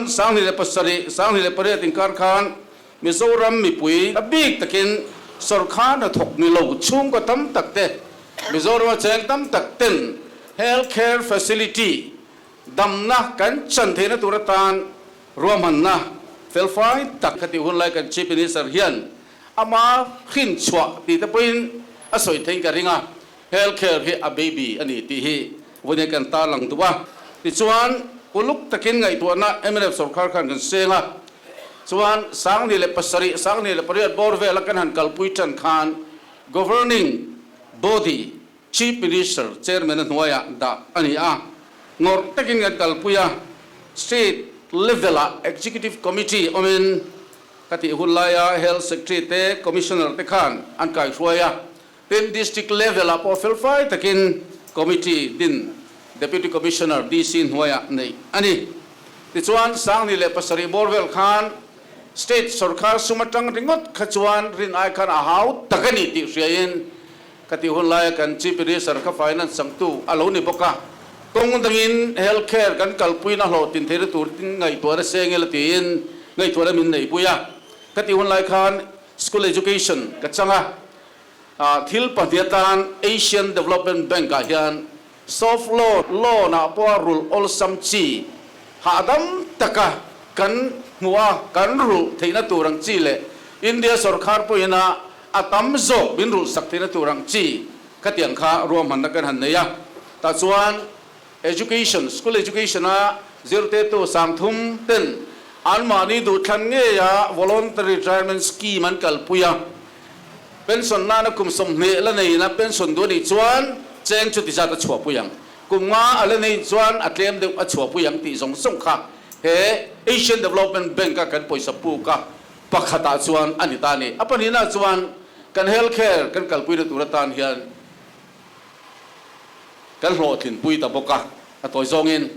Chuan 2007, 28 inkar khan Mizoram mipui a bik takin sawrkar hnathawk ni lo chhungkaw tam tak te, Mizorama cheng tam tak ten health care facility damna kan chan theihna tur atan ruahmanna felfai tak kha tih hun lai kan Chief Minister hian ama hrinchhuah tih te pawhin a sawi theiin ka ring a. Health care hi a baby a ni tih hi vawiin kan tarlang duh a. Tichuan, uluk takin ngaihtuahna mnf sorkar khan kan seng a. Chuan, 2007, 28 bawr vela kan han kalpui tan khan Governing Body Chief Minister Chairman a hnuaiah dah a ni a. Ngawrh takin kan kalpui a. State level-ah Executive Committee awmin ka tih hun laia Health Secretary te, Commissioner te khan an kaihruai a. Tin, District level ah pawh felfai takin Committee din Deputy Commissioner, DC, hnuaiah neih a ni. Tichuan, 2007 bawr vel khan State sorkar sum atang ringawt kha chuan rin ai khan a hau tak a ni tih hriain ka tih hun laia kan Chief Minister kha Finance changtu a lo ni bawk a. Kawng dangin Health Care kan kalpuina hlawhtlin theihna tur tin ngaihtuahna seng ila tiin ngaihtuahna min neihpui a. Ka tih hun lai khan School Education ka chang a. Thil pahnih atan Asian Development Bank-ah hian soft loan, loan-ah pawha rulh awlsam chi hahdam taka kan hmuh a, kan rulh theihna tur ang chi leh India sorkar pawhina a tam zawk min rulh sak theihna tur ang chi khatiang kha ruahmanna kan han nei a. Tah chuan Education, School Education-a zirtirtu 3000 ten anmahni duhthlan ngeia Voluntary Retirement Scheme an kalpui a. Pension nana kum 20 la neiin a pension duh a nih chuan cheng chuti zat a chhuahpui ang. Kum nga a la neih chuan a tlem deuh a chhuahpui ang tih zawng zawng kha he Asian Development Bank-a kan pawisa puk a pakhatah chuan a ni ta a ni. A pahnihna chuan kan health care kan kalpuina tur atan hian Kan hlawhtlinpui ta bawk a, a tawi zawngin.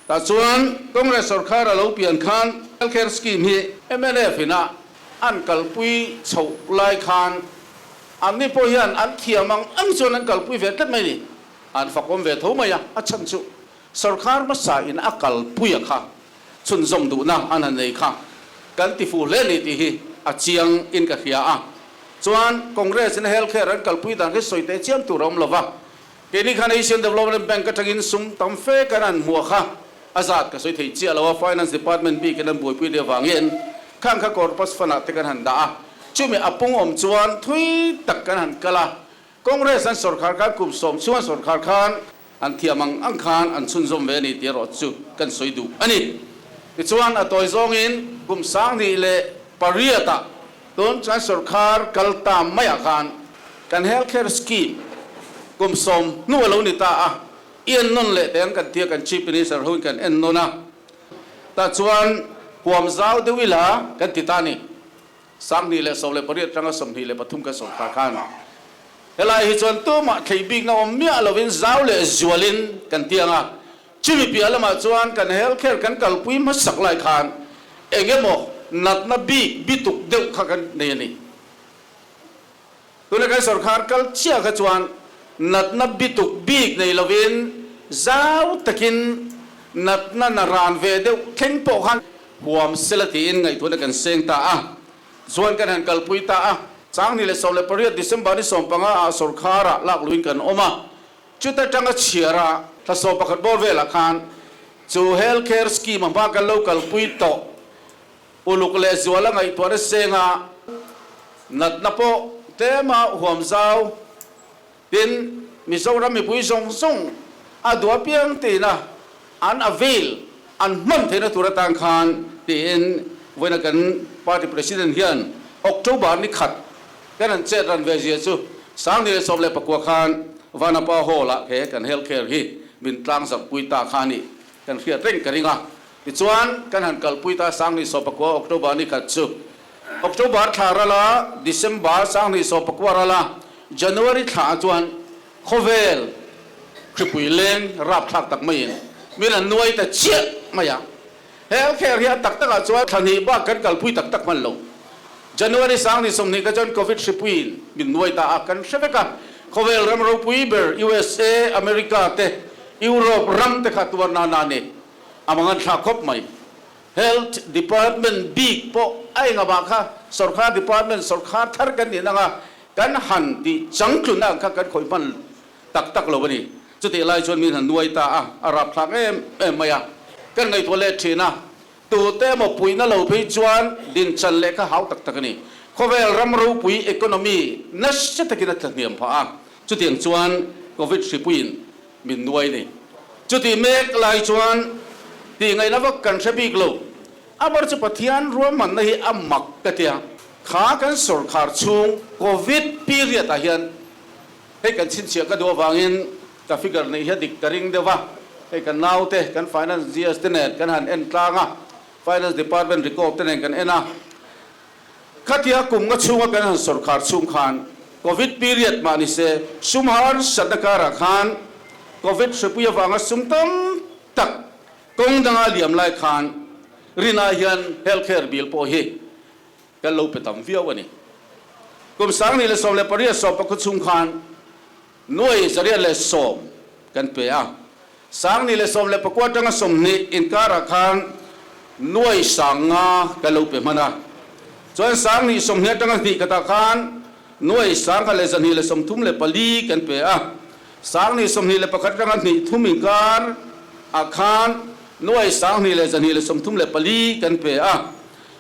Tah chuan Congress sorkar a lo pian khan Health Care Scheme hi mnf ina an kalpui chhoh lai khan anni pawh hian an thiam ang ang chuan an kalpui ve tlat mai ni. An fakawm ve tho mai a, a chhan chu sorkar hmasa in a kalpui a kha chhunzawm duhna an han nei kha kan ti fuh hle ni tih hi a chiang in ka hria a. Chuan Congress in Health Care an kalpui dan hi sawi teh chiam tur a awm lo va. Keini khan Asian Development Bank atangin sum tam fe kan han hmuh kha a zat ka sawi thei chiah lo a, Finance Department bikin an buaipui leh avangin khang kha corpus fund ah te kan han dah a. Chumi a pung awm chuan thui tak kan han kal a. Congress an sorkar khan kum 10 chhung an sorkar khan an thiam ang ang khan an chhunzawm ve a ni tih erawh chu kan sawi duh a ni. Tichuan a tawi zawngin kum 2008 ah tun chuan sorkar kal ta maiah khan kan health care scheme kum 10 hnu a lo ni ta a, i en nawn leh teh ang kan tia kan Chief Minister hoin kan en nawn a, tah chuan huam zau deuh ila kan ti ta a ni. 2018 atanga 23 kan sorkar khan helai hi chuan tumah thlei bikna awm miah lovin zau leh zualin kan ti ang a, chumi piah lamah chuan kan health care kan kalpui hmasak lai khan eng emaw natna bik bituk deuh kha kan nei a ni. Tuna kan sorkar kal chiah kha chuan natna bituk bik nei lovin zau takin natna na ran ve deuh thleng pawh khan huam sela tiin ngaihtuahna kan seng ta a, chuan kan han kalpui ta a. 2018 December ni 15 ah sorkharah lak luin kan awm a, chuta tanga chhiara thla 11 bawr velah khan chu health care scheme a hma kan lo kalpui tawh. Uluk leh zuala ngaihtuahna senga natna pawh tlema huam zau. Tin, Mizoram mipui zawng zawng a duh apiang tina an avail, an hman theihna tur atan khan tiin vawiina kan party president hian October ni khat kan han chet ran ve zia chu 2019 khan Vanapa Hall-ah he kan health care hi min tlangzarhpui ta kha a nih kan hriat reng ka ring a. Tichuan, kan han kalpui ta 2019 October ni khat chu. October thla ral a, December 2019 ral a, January thla ah chuan khawvel hripui leng rapthlak tak maiin min an nuai ta chiah mai a. Health care hi a tak takah chuan thla hnih bak kan kalpui tak tak hman lo. January 2020 kha chuan Covid hripuiin min nuai ta a, kan hre vek a. Khawvel ram ropui ber USA, America te, Europe ram te kha tuar nana a ni. A mangan thlak khawp mai. Health Department bik pawh a engah kha sawrkar department sawrkar thar kan nih nanga kan han tih changtlunna ang kha kan khawih hman tak tak lo a ni. Chutih lai chuan min han nuai ta a, a rapthlak em em mai a. Kan ngaihtuah let thin a, tute emaw puihna lo phei chuan dinchan leh kha hau tak tak a ni. Khawvel ram ropui economy nasa takin a tlahniam phah a, chutiang chuan Covid hripuiin min nuai ni. Chutih mek lai chuan tih ngaihna vak kan hre bik lo. Amar chu Pathian ruahmanna hi a mak ka tia. Kha kan sawrkhar chhung Covid period ah hian hei kan chhinchhiah ka duh avangin ka figure neih hi a dik ka ring deuh a. Hei kan naute kan finance GS te nen kan han en tlang a, finance department record te nen kan en a. Khatia kum nga chhunga kan han sawrkhar chhung khan Covid period mah ni se sum harsatna karah khan Covid hripui avanga sum tam tak kawng danga liam lai khan rinai hian health care bill pawh hi kan lo pe tam viau a ni. Kum 2018 sawmpakhaw chhung khan Nuai 110 kan pe a, 2019 atanga 20 inkarah khan nuai 5000 kan lo pe hman a. Chuan 2020 atanga hnih khatah khan nuai 1234 kan pe a, 2021 atanga hnih thum inkar ah khan nuai 2234 kan pe a,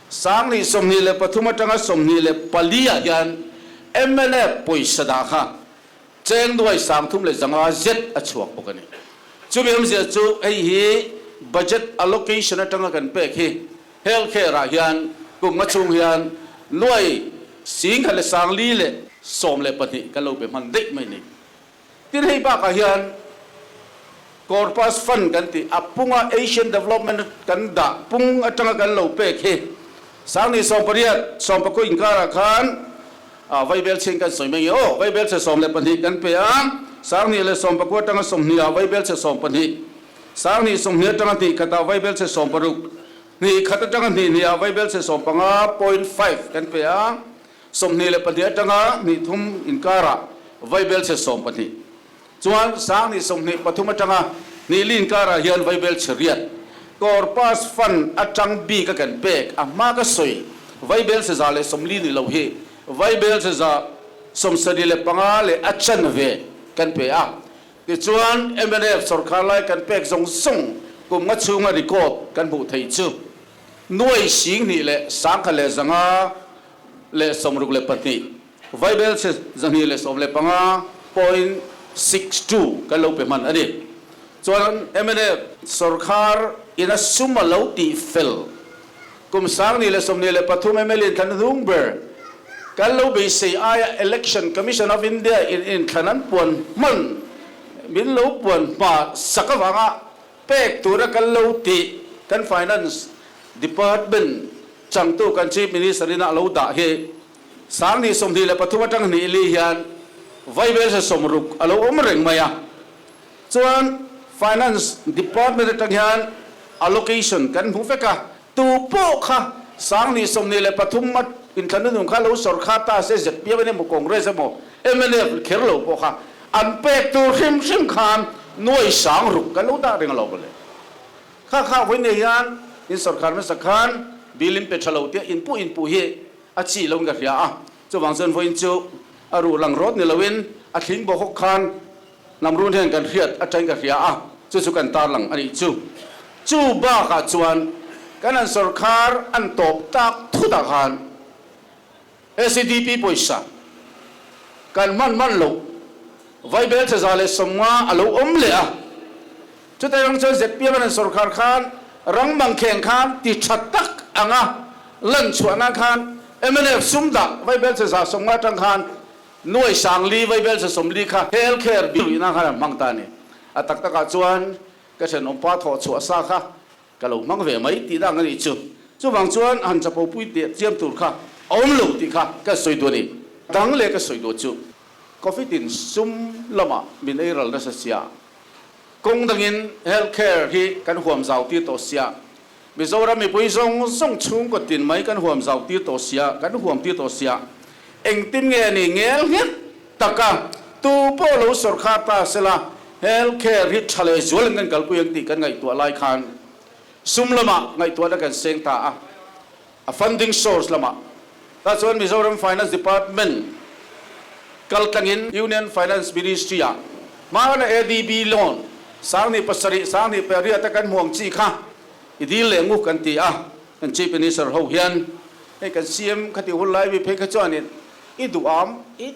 2023 atanga 24 ah hian mnf pawisa dah kha Cheng nuai 3500 zet a chhuak bawk a ni. Chumi awmzia chu hei hi budget allocation atanga kan pek hi health care ah hian kum nga chhung hian nuai 1412 kan lo pe hman daih mai a ni. Tin hei bakah hian corpus fund kan tih a punga Asian Development kan dah pung atanga kan lo pek hi 2018 19 inkarah khan A, Vaibel chhing kan sawi mai nge aw, Vaibel chhe 12 kan pe a, 2019 atanga 20 ah Vaibel chhe 12, 2020 atanga hnih khatah Vaibel chhe 60, hnih khat atanga hnih hnih ah Vaibel chhe 15.5 kan pe a, 22 atanga hnih thum inkarah Vaibel chhe 12. Chuan 2023 atanga hnih li inkarah hian Vaibel chhe riat Corpus Fund atang bik a kan pek a hma ka sawi Vaibel chhe 140 ni lo hi Vaibel chhe 75 leh a chanve kan pe a. Tichuan mnf sawrkar lai kan pek zawng zawng kum nga chhunga record kan hmuh theih chu nuai 2162. Vaibel chhe 215.62 kan lo pe hman a ni. Chuan mnf sawrkhar ina sum a lo tih fel kum 2023 mla inthlan hnung ber kan lo beisei aia Election Commission of India in inthlan an puan hman min lo puan hma sak avanga pek tura kan lo tih kan Finance Department changtu kan Chief Minister ina a lo dah hi 2023 atang hnih li hian Vaibel se 60 a lo awm reng mai a. Chuan Finance Department atang hian allocation kan hmu vek a, tu pawh kha 2023 a inthlanna nun kha lo sawrkhar ta se zpm emaw Congress emaw mnf kher lo pawh kha an pek tur hrim hrim khan nuai 60 kan lo dah reng a lo mawle. Kha kha vawi nei hian in sawrkhar hmasa khan bill in pe tha lo tia inpuh inpuh hi a chi lo in ka hria a, chuvang chuan vawiin chu a ruh lang rawt ni loin a thling bawk hawk khan hnam run hian kan hriat atangin ka hria a, chu chu kan tarlang a nih chu. Chu bakah chuan kan an sawrkhar an tawp tak thutah khan SEDP pawisa kan hman hman loh Vaibel chhe 150 a lo awm leh a, chutah rang chuan zpm an sawrkhar khan rang mangkheng khan ti tha tak anga lan chhuah nan khan mnf sum dah Vaibel chhe 150 atang khan nuai 40 Vaibel chhe 40 kha health care bill nan khan an hmang ta a ni. A tak takah chuan ka thenawmpa thawh chhuah sa kha Ka lo hmang ve mai tih dang a nih chu. Chuvang chuan han chapo pui teh chiam tur kha a awm lo tih kha ka sawi duh a ni. Dang leh ka sawi duh chu Covid in sum lamah min ei ral nasa sia. Kawng dangin health care hi kan huam zau tir tawh sia. Mizoram mipui zawng zawng chhungkaw tin mai kan huam zau tir tawh sia, kan huam tir tawh sia. Engtin nge a ni ngel nghet taka tu pawh lo sawrkhar ta sela health care hi tha leh zual in kan kalpui ang tih kan ngaihtuah lai khan. Sum lamah ngaihtuahna kan seng ta a, a funding source lamah. Tah chuan Mizoram Finance Department kal tlangin Union Finance Ministry-ah hmana ADB loan 7007, 78 a kan hmu ang chi kha i dil leh ngu kan ti a. Kan Chief Minister ho hian hei kan CM khati hun lai mi phei kha chuanin i duham i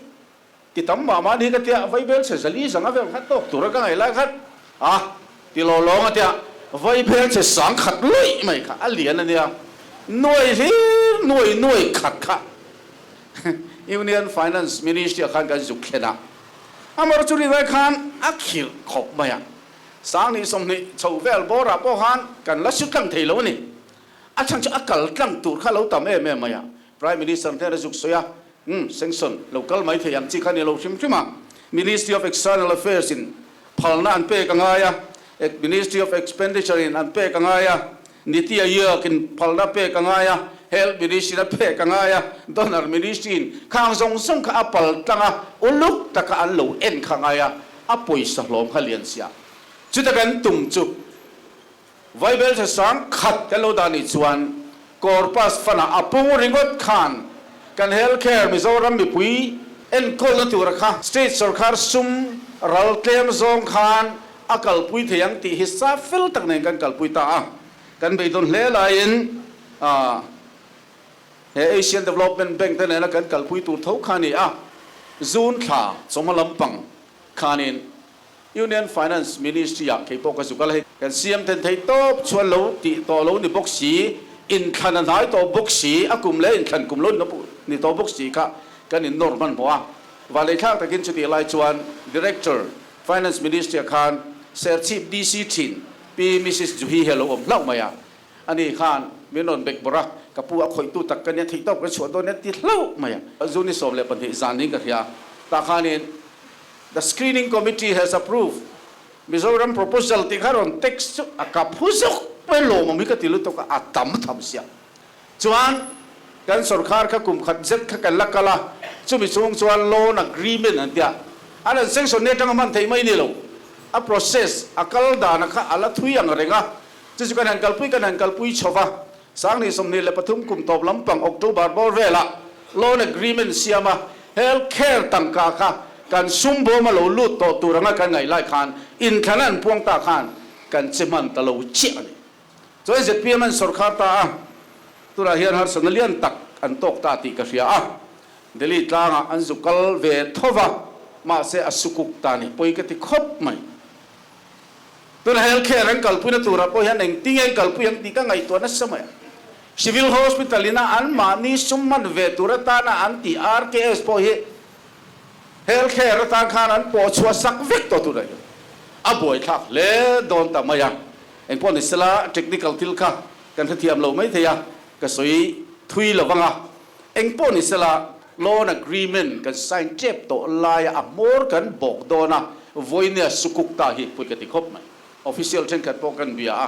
Ti tam mah mah ni ka tia, vaibel chhe zali zanga vel khat tawk tura ka ngaih lai khat a ti law lawng a tia, vaibel chhe sang khat luih mai kha a lian a nia, nuai hlir nuai nuai khat kha Union Finance Ministry ah khan kan zuk thlen a, amar chu rinai khan a khirh khawp mai a, 2020 chho vel bawrah pawh khan kan la su tlang thei lo a ni, a chhan chu a kal tlang tur kha a lo tam em em mai a, Prime Minister hnena zuk sawi a, Umm, sanction lo kal mai thei ang chi kha ni lo hrim hrim a, Ministry of External Affairs in phalna an pek a ngai a, Ministry of Expenditure in an pek a ngai a, Niti Aayog in phalna pek a ngai a, Health Ministry in a pek a ngai a, Donor Ministry in khang zawng zawng kha a pal tlang a, uluk taka an lo en kha ngai a, a pawisa hlawm kha lian sia. Chuta kan tum chu Vaibel tha sang khat kan lo dah nih chuan Corpus Fund ah a pung ringawt khan kan Health Care Mizoram mipui enkawlna tura kha State sorkar sum ral tlem zawng khan a kalpui thei ang tih hi sa fel tak nen kan kalpui ta a. Kan beidawn hle laiin he Asian Development Bank te nena kan kalpui tur tho kha a ni a, June thla chawhma lampang khanin Union Finance Ministry ah kei pawh ka zuk a la hei. Kan siam then thei tawp chuan lo tih tawh lo ni bawk si, inthlan a hnai tawh bawk si, a kum leh inthlan kum lo ni tawh bawk si kha kan in nawr hmanhmawh a. Vanleithlak takin chutih lai chuan Director, Finance Ministry ah khan Serchhip DC thin Pi Mrs Juhi hi a lo awm hlauh mai a. Ani khan min rawn bek bawrh a, ka pu a khawihtu tak ka nia theih tawp ka chhuah dawn nia ti hlauh mai a. June 12 zan niin ka hria a, tah khanin The screening committee has approved Mizoram proposal tih kha rawn text chu a ka phu zawk mai lawmawm hi ka ti lutuk a, a tam tham sia. Chuan kan sorkar kha kum khat zet kha kan la kal a, chumi chhung chuan loan agreement an tia, an han sanction ni atanga hman theih mai ni lo, a process a kal dana kha a la thui ang reng a, chu chu kan han kalpui kan han kalpui chho va, 2023 kum tawp lampang October bawr velah loan agreement siam a, health care tangka kha kan sum bawm a lo lut tawh tur anga kan ngaih lai khan inthlan an puang ta khan kan che hman ta lo chiah a ni. Chuan zpm an sawrkhar ta a, tunah hian harsatna lian tak an tawk ta tih ka hria a, Delhi tlangah an zu kal ve tho va, mahse a sukuk ta ni pawi ka ti khawp mai. Tuna health care an kalpuina turah pawh hian engtin nge an kalpui ang tih ka ngaihtuah nasa mai a. Civil Hospital ina anmahni sum hman ve tur atana an tih RKS pawh hi health care atan khan an pawh chhuah sak vek tawh tunah hian a buaithlak hle dawn ta mai a. Engpawh ni sela technical thil kha kan hrethiam lo mai thei a, ka sawi thui lo vang a. Engpawh ni sela loan agreement kan sign tep tawh laia a hmawr kan bawk dawn a, vawinia sukuk ta hi pawi ka ti khawp mai. Official thenkhat pawh kan bia a,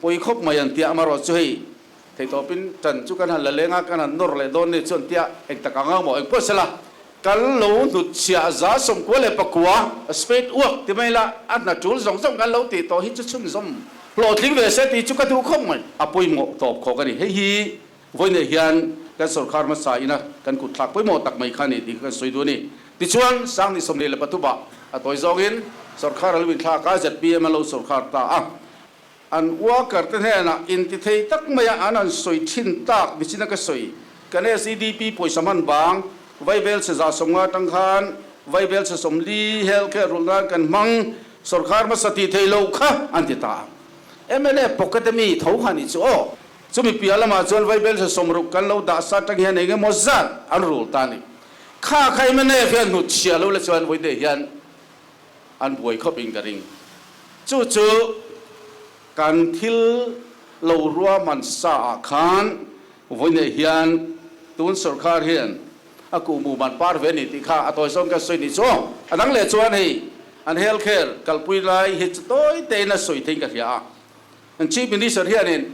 pawi khawp mai an tia, amaherawhchu chu hei theitawpin tan chu kan han la leng a, kan han nawr leh dawn ni chuan tia eng tak ang ang maw engpawh sela kan lo hnutchhiah 99 spade uak ti mai la, a hna tul zawng zawng kan lo tih tawh hi chu chhunzawm hlawhtling ve se tih chu ka duh khawp mai. A pawimawh tawp khawk a ni. Hei hi Vawiinah hian kan sorkar hmasa ina kan kut thlak pawimawh tak mai kha a ni tih kha kan sawi duh a ni. Tichuan, 2023 ah a tawi zawngin sorkar a lo inthlak a, zpm a lo sorkar ta a. An worker te hnenah intithei tak maia an han sawi thin tak nichin a ka sawi. Kan SEDP pawisa hman vang, Vaibel chhe 150 atang khan Vaibel chhe 40 health care rulh nan kan hmang, sorkar hmasa tih theih loh kha an ti ta a. Mla pocket ami tho kha a nih chu aw. Chumi piah lamah chuan Vaibelsa 60 kan lo dah sa atang hian eng emaw zat an rul ta a ni. Kha kha mnf hian hnut chhia lo la chuan vawiin hian an buai khawp in ka ring. Chu chu kan thil lo ruahman sa ah khan vawiin hian tun sorkar hian a kuhmu man par ve a ni tih kha a tawi zawng ka sawi ni chu aw. A dang leh chuan hei an health care kalpui lai hi chu tawi tein a sawi theiin ka hria a. An Chief Minister hianin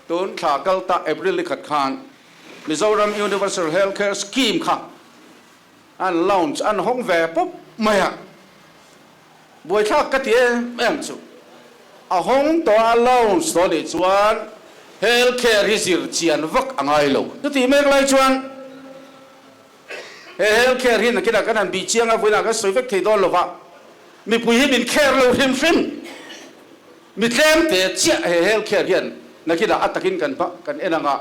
tun thla kal ta April ni khat khan Mizoram Universal Health Care Scheme kha an launch, an hawng ve pawp mai a. Buaithlak ka ti em em chu. a hawng tawh a, a launch tawh anih chuan health care hi zir chian vak a ngai lo. Chutih mek lai chuan he health care hi nakinah kan han bih chiang a, vawiinah kan sawi vek thei dawn lo va, mipui hi min care lo hrim hrim. Mi tlem te chiah he health care hian nakinah a takin kan kan en ang a,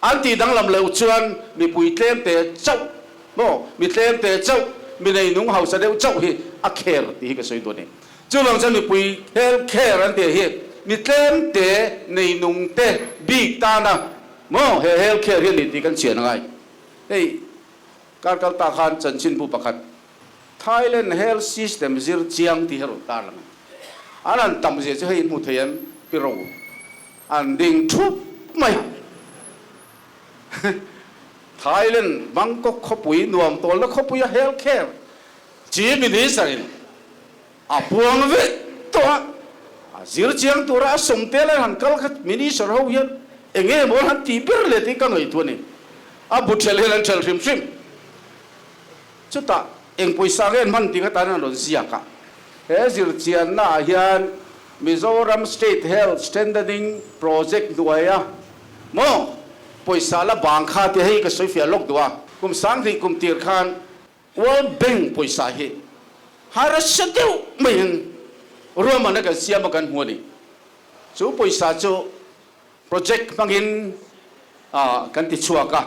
an tih danglam loh chuan mipui tlem te chauh maw, mi tlem te chauh, mi neinung hausa deuh chauh hi a care tih hi ka sawi duh a ni. Chuvang chuan mipui health care an tih hi mi tlem te neinung te bik tana maw he health care hi a ni tih kan chian a ngai. Hei kar kal ta khan chanchinbu pakhat Thailand health system zir chiang tih hi a rawn tar lang a. An han tam zia chu hei in hmu thei em? Pi Ro an ding thup mai a. Thailand Bangkok khawpui nuam tawlna khawpuia health care Chief Minister in a puang vek tawh a. A zir chiang tura a sawm tel an han kal kha Minister ho hian eng nge maw an han tih ber leh tih ka ngaihtuah a ni. A bu ṭhelh hian an ṭhelh hrim hrim. Chutah eng pawisa nge an hman tih kha tan an rawn ziak a. He zirchianna ah hian Mizoram State Health Strengthening Project hnuaia maw pawisa la bang kha tih hei ka sawi fiah lawk duh a. Kum 2000 kum tir khan World Bank pawisa hi harsa deuh maiin ruahmanna kan siam a kan hmu a ni. Chu pawisa chu project hmangin kan ti chhuak a.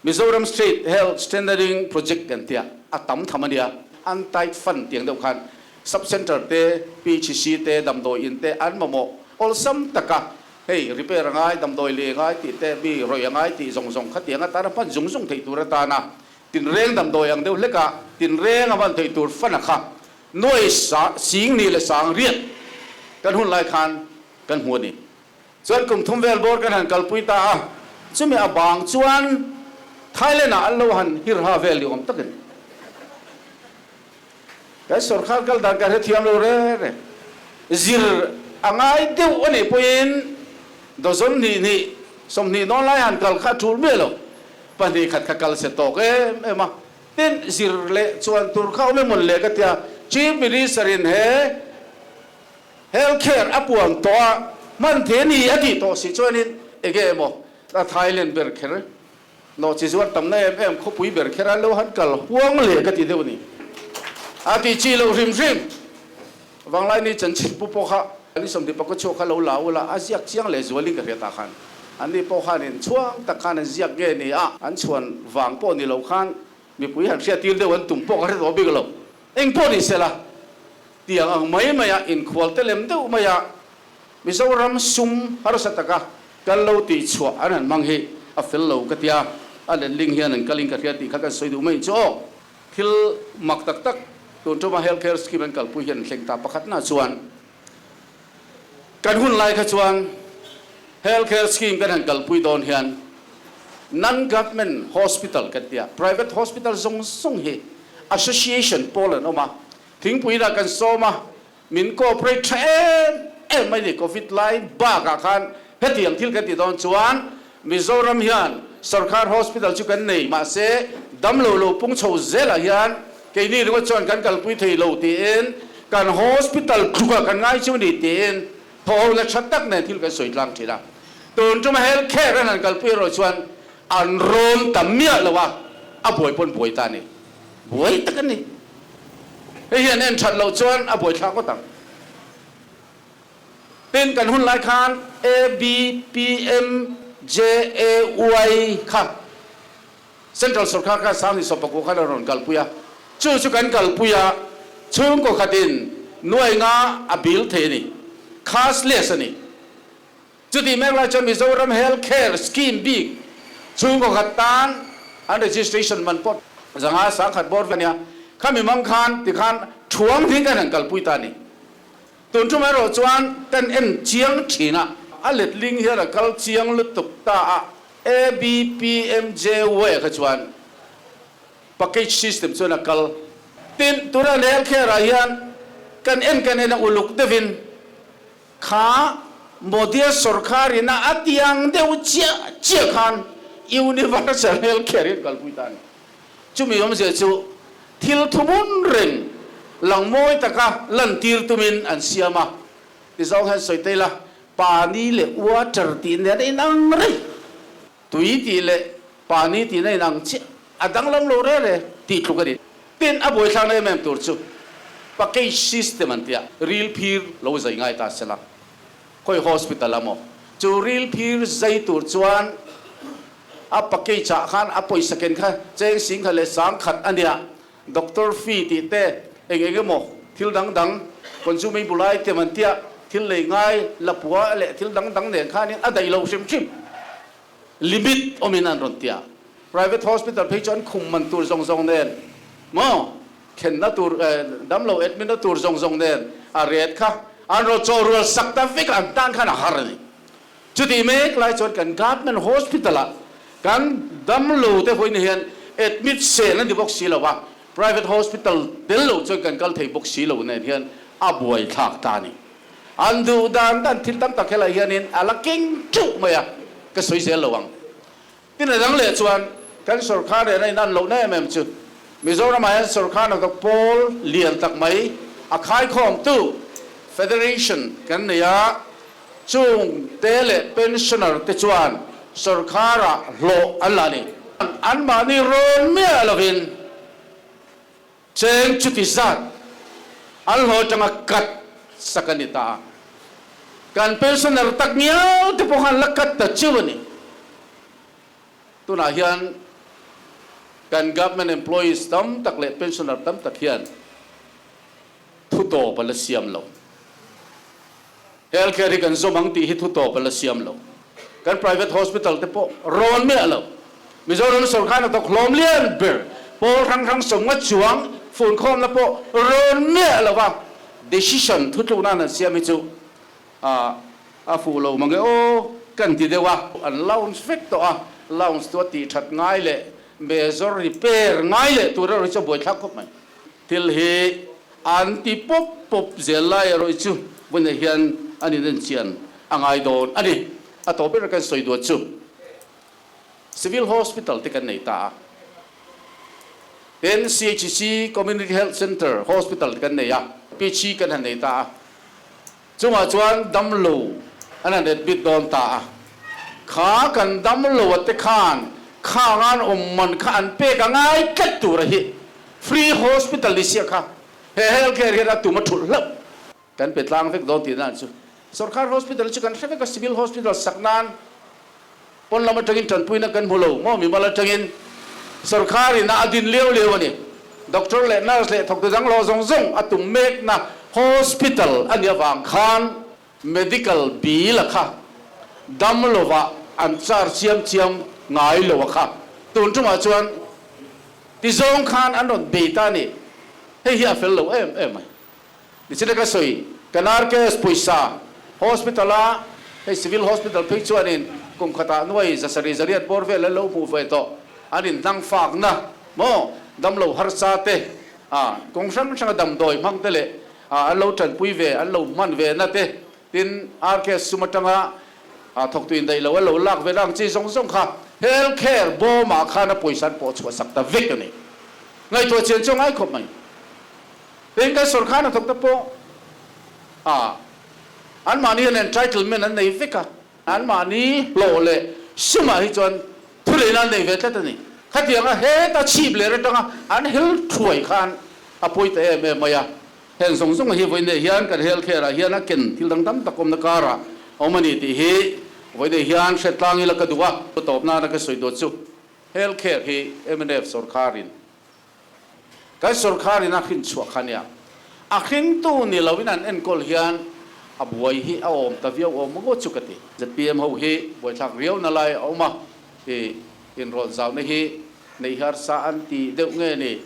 Mizoram State Health Strengthening Project kan tia a tam tham a nia. Untied Fund tiang deuh khan Sub Centre te, PHC te, damdawi in te an mamawh awlsam taka hei repair a ngai, damdawi leh a ngai tih te, mi rawih a ngai tih zawng zawng khatiang atana hman zung zung theih tur atana tinreng damdawi ang deuh hleka tinreng a hman theih tur fund a kha nuai sing ni leh sang riat kan hun lai khan kan hmu a ni. Chuan kum thum vel bawr kan han kalpui ta a, chumi a bang chuan Thailand ah an lo han hirha vel ni awm takin kan sorkar kal dan kan hrethiam lo re re. Zir a ngai deuh a nih pawhin dozen hnih hnih 20 dawn lai han kal kha a tul miah lo, pahnih khat kha kal se tawk em em a, tin zir leh chuan tur kha awm emawn le ka tia, Chief Minister in he Health care a puan tawh a, hman the ni a tih tawh si chuanin enge emaw a Thailand ber kher nawh chi zuar tamna em em khawpui ber kher a lo han kal huang leh ka ti deuh a ni. A ti chi loh hrim hrim. Vanglaini chanchin pu pawh kha ni 20 pakua chhuak kha lo la ula a ziak chiang leh zualin ka hriat ah khan anni pawh khanin chhuang tak khan an ziak nge ni a, an chhuan vang pawh ni lo khan mipui han hriat tir deuh an tum pawh ka hre tawh bik lo. Eng pawh ni sela Tiang ang mai maia inkhual te lem deuh maia Mizoram sum harsa taka kan lo tih chhuah an han hmang hi a fel lo ka tia, a letling hian an kalin ka hria tih kha kan sawi duh mai chu aw. Thil mak tak tak tun tuma Health Care Scheme an kalpui hian an thleng ta pakhatna chuan kan hun lai kha chuan Health Care Scheme kan han kalpui dawn hian Non-Government Hospital kan tia, Private Hospital zawng zawng hi Association pawl an awm a, Thingpui lah kan sawm a, min cooperate tha em em mai ni. Covid lai bakah khan hetiang thil kan ti dawn chuan Mizoram hian sorkar hospital chu kan nei, mahse damlo lo pung chho zelah hian keini ringawt chuan kan kalpui thei lo tiin kan hospital tlukah kan ngai chu ni tiin thawhona tha tak nen thil kan sawi tlang thin a. Tun tuma health care an han kalpui erawh chuan an rawn ta miah lo a, a buai pawn buai ta a ni. Buai tak a ni. Hei hian en that loh chuan a buaithlak ngawt ang. Tin, kan hun lai khan A, B, P, M, J, A, Y kha Central Sorkar khan 2019 khan a rawn kalpui a. Chu chu kan kalpui a, chhungkaw khatin nuai nga a bil thei a ni. Cashless a ni. Chutih mek lai chuan Mizoram Health Care Scheme bik chhungkaw khat tan an registration man pawh 500 10,000 bawr vel a nia. Khami mang khan tikhan thuang ding kan han kalpui ta a ni. Tun tum erawh chuan kan en chiang thin a, a letling hian a kal chiang lutuk ta a, ABPMJY kha chuan package system chuan a kal. Tin, tuna Health Care ah hian kan en kan en a uluk deuhin Kha Modi-a sorkharin a a tiang deuh chiah chiah khan Universal Health Care hi an kalpui ta a ni. Chumi awmzia chu thil thumun reng lang mawi taka lantir tumin an siam a. Ti zawng hian sawi ta ila, pani leh water tih nen a inang reng. Tui tih leh pani tih na inang chiah, a danglam lo reng reng tih tluk a ni. Tin, a buaithlakna em em tur chu package system an tia, ril phir lo zai ngai ta sela, khawi hospital a maw? Chu ril phir zai tur chuan a package ah khan a pawisa ken kha cheng singkhat leh sangkhat a nia, Doctor fee tih te, eng eng emaw thil dang dang, consumable item an tia, thil lei ngai, lapua leh thil dang dang nen khanin a daih lo hrim hrim. Limit awmin an rawn tia. Private hospital phei chu an khum man tur zawng zawng nen maw, thlenna tur, damlo admit na tur zawng zawng nen a rate kha an rawn chaw rual sak ta vek a, an tan khan a har a ni. Chutih mek lai chuan kan Government Hospital ah kan damlo te vawiin hian admit sel an ti bawk si lo a, Private Hospital tel lo chuan kan kal thei bawk si lo nen hian a buaithlak ta a ni. An duh dan dan thil tam tak helai hianin a la keng teuh mai a, ka sawi zel lo ang. Tin a dang leh chuan kan sorkar nen a inan lohna em em chu Mizoramah hian sorkar hnathawk pawl lian tak mai a khaikhawmtu Federation kan nei a, chung te leh pensioner te chuan sorkarah hlawh an la ni. Anmahni rawn miah lovin cheng chuti zat an hlawh atanga cut sak a ni ta a. Kan pensioner tak ngiau te pawh khan la cut ta chiu a ni. Tunah hian kan government employees tam tak leh pensioner tam tak hian thu tawp a la siam lo. Health care hi kan zawm ang tih hi thu tawp a la siam lo. Kan private hospital te pawh rawn miah lo. Mizoram sorkar hnathawk hlawm lian ber pawl hrang hrang sawmnga chuang funkhawmna pawh rawn miah lo a, decision thutlukna an siam hi chu a fuh lo mange aw kan ti deuh a. An lounge vek tawh a, lounge chu a tih that ngai leh major repair ngai leh tur erawh hi chu a buaithlak khawp mai. Thil hi an ti pawp pawp zel lai erawh hi chu vawiinah hian an inenchian a ngai dawn a ni. A tawp ber kan sawi duat chu Civil Hospital te kan nei ta a, tin CHC Community Health Centre Hospital te kan nei a, PHC kan han nei ta a, Chungah chuan damlo an han admit dawn ta a, kha kan damlo a te khan khang an awm man kha an pek a ngai tlat tur a hi free hospital ni sia kha he health care hian a tum a thulh hlauh. Kan pe tlang vek dawn tihna chu sorkar hospital chu kan hre vek a, civil hospital sak nan pawn lam atangin tanpuina kan hmu lo maw mimal atangin sorkar in a a din liau liau a ni. Doctor leh nurse leh thawktu dang lawh zawng zawng a tum mekna hospital a nih avang khan medical bill a kha dam lovah an charge chiam chiam ngai lo a kha tun tumah chuan ti zawng khan an rawn bei ta a ni. Hei hi a fel lo em em mai. Nichina ka sawi, kan RKS pawisa hospital a, hei civil hospital phei chuanin kum khatah nuai zasarih zariat bawr vel an lo hmuh ve tawh, an inhnang fakna maw damlo harsa te, ah kawng hrang hranga damdawi hmang te leh ah an lo tanpui ve, an lo hman ve na te, tin RKS sum atanga ah thawktu indaih lo an lo lak ve na ang chi zawng zawng kha health care bawmah khan a pawisa an pawh chhuah sak ta vek a ni. Ngaihtuah chian chu a ngai khawp mai. Tin, kan sorkar hnathawk te pawh ah anmahni hian entitlement an nei vek a, anmahni hlawh leh sumah hi chuan thuneihna an nei ve tlat a ni. Khatianga heta chhip leh atanga an hel thuai khan a pawi ta em em mai a. Heng zawng zawng hi vawiinei hian kan health care ah hian a ken thil dang tam tak awmna karah awm a ni tih hi vawiinei hian hre tlang ila ka duh a. Tawp nana ka sawi duat chu health care hi mnf sorkarin Kan sorkarin a hrin chhuah kha nia, a hringtu ni loin an enkawl hian a buai hi a awm ta viau awm ngawt chu ka ti. Zpm ho hi buaithlak riau na lai a awm a, i inrawn zauna hi neih harsa an ti deuh nge ni,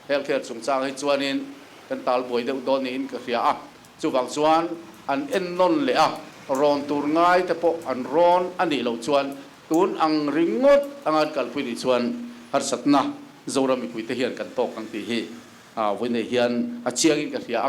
health care chungchang hi chuanin kan tal buai deuh dawn niin ka hria a, chuvang chuan an ennawn leh a, rawn tur ngai te pawh an rawn a nih loh chuan Tun ang ringawt anga an kalpui nih chuan harsatna Zoram mipuite hian kan tawk ang tih hi vawiinei hian a chiangin ka hria a.